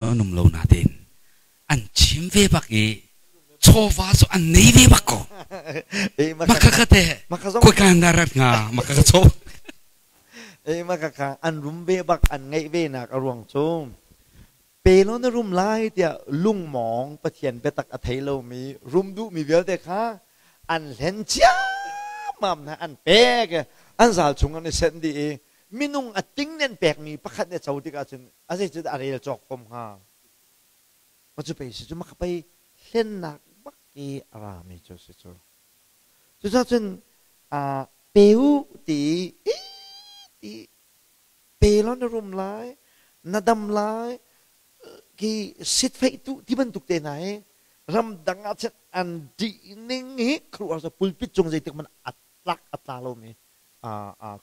An um lo natein an chim ve bak i chawva cu an nei ve bak ko. Maka te kuikan na rat nga maka ka chaw. E maka ka an rum ve bak an ngeih ve nak a ruang cu pe lo na rum lai tiah lungmawng Pathian biatak a thei lomi rum duhmi vialte kha an hlen ciammam hna, an pek, an zal chung an i senh dih i minung a ting nih an pekmi pakhat nih a co tikah cun a zeitin a rel cawk fom hnga? Ma cu pei si cu, maka pei hlennak bak i a rami cu si cu. Cucaah cun pe u ti i ti pe law na rum lai, na dam lai, ki sitfeih tu ti bantuk te hna hi ramdang ah cun an dih ning hi khuaruahhar cu pulpit cung zeitik hmanh a tlak a tla lomi,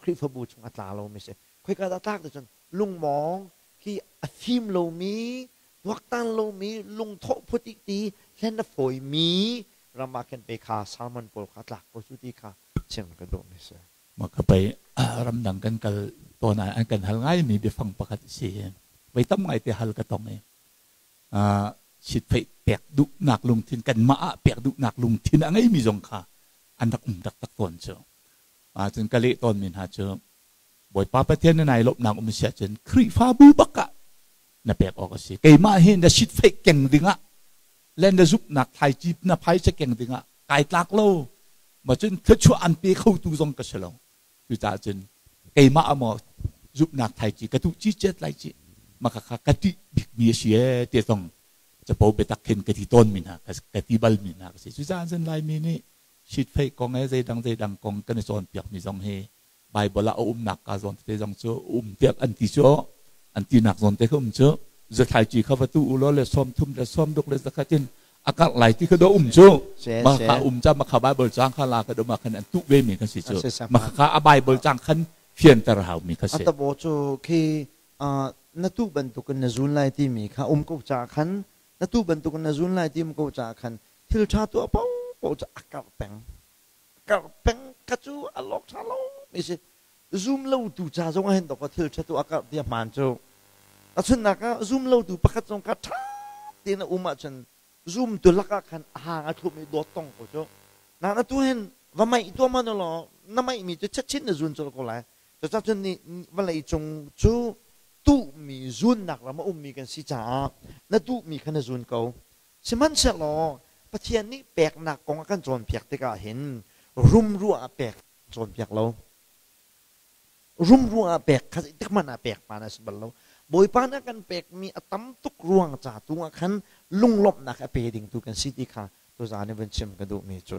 Khrihfabu chung a tla lomi si. Khoika dah tlak ti cun lungmawng hi a fim lomi, tuaktan lomi, lungthawh phut i ti hlen a fawimi ram ah khin pe kha sermon pawl kha tlak ko cu ti kha chim ka duhmi si. Ma ka pei ramdang kan kal tawn ah an kan hal ngaimi biafang pakhat a si. Voi tam ngai te hal ka tong i sitfeih pek duhnak lungthin, kanmah ah pek duhnak lungthin a ngeimi zong kha an rak um taktak tawn cu. Cun ka leh tawnmi hna cu Bawipa Pathian na nai lawmhnak um si ahcun Khrihfabu bak ah na pek awk a si. Keimah hi na sitfeih keng dingah le na zumhnak thlaici na phaisa keng dingah kai tlak lo, ma cun thluachuah an pe khotu zong ka si lo. Cucaah cun keimah maw zumhnak thlaici ka tuh cicet lai ci, maka kha ka ṭih bikmi a si ee ti zong capo biatak khin ka ti tawnmi hna, ka ti balmi hna ka si. Cucaah cun Laimi nih sitfeih kong he zeidang zeidang kong kan i cawnpiakmi zong hi Baibal ah a umnak ka zawn tete zong cu um tiah an ti cu, an tinak zawn te kha um cu, zathlaici kha va tu u law le 30 le 60 le 100 in a karh lai ti kha do um cu. Ma kha um ca, ma kha Bible cang kha la kha do ma khan an tuh ve mi kan si cu, ma kha a Bible cang khan fianter hau mi kha si. Atabo cu khi na tu bantukin na zun lai timi kha um ko ca khan, na tu bantukin na zun lai ti um ko ca khan thil ṭha tuah paoh paoh cu a karh peng, karh peng kha cu a lawk ṭha lo mi si. Zum lo tu ca zong ah hin dawk thil ṭha tu a karh ti a hmaan cu. Tahchunhnak ah, zum lo tu pakhat zong kha ṭha tein a um ahcun zum tu lakah khan a hang a thlum i dawt tong ko cu. Na tu hin va maih tuah man law na maih mi cu chatchin na zun colh ko lai. Cucaah cun nih vawlei cung cu tuhmi zunnak ram a ummi kan si caah na tuhmi kha na zun ko. Sihmanhsehlaw Pathian nih peknak kong a kan cawnpiak tikah hin rumrua ah pek cawnpiak lo. Rumrua ah pek kha zeitik hmanh ah pek pa na si bal lo. Bawipa nih a kan pekmi a tam tuk ruang ca tu ah khan lunglawmhnak a pe ding tu kan si ti kha tuzaan i vun chim ka duhmi cu.